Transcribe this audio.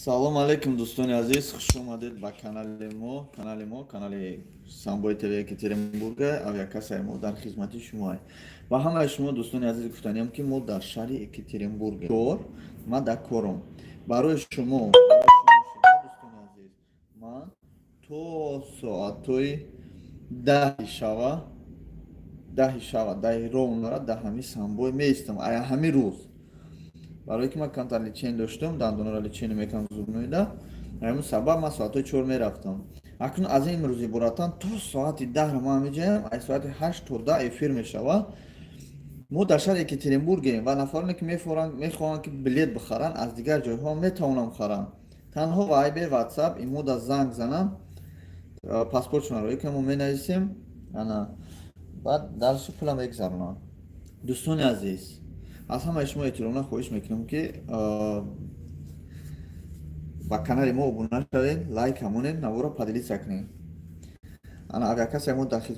Салом алейкум, дӯстони азиз, хуш омадед ба канали мо. Канали мо, канали Самбои ТВ Екатеринбурга, авиакассаи мо дар хизмати шумо. Ба ҳамаи шумо, дӯстони азиз, гуфтаниям, ки мо дар шаҳри Екатеринбург. Кор ман дар кором. Барои шумо, дӯстони азиз, ман то соатҳои 10-и шава, 10-и шава, 10-и ровно дар ҳамин Самбой меистам. Ая ҳамин рӯз, барое ки ман камтар лечение доштам, дандонро лечение мекунам, зубной да, ҳамин сабаб ман соатҳои 4 мерафтам. Акнун аз ин рӯз иборатан то соати 10 ман ҳамиҷаям. Аз соати 8 то 10 эфир мешавад. Мо дар шаҳри Екатеринбургем ва нафароне, ки мехоҳанд, ки билет бихаранд, аз дигар ҷойҳо метавонанд харанд. Танҳо Вайбер, Ватсап имода занг занам, паспортшонро ки мо менависем, ана баъд дарсу пула мегзаронанд. Дӯстони азиз, аз ҳамаи шумо эҳтиромона хоҳиш мекунам, ки ба канали мо обуна шавед, лайк ҳамонед, наворо поделиться кунед. Ана авиакассаи мо дар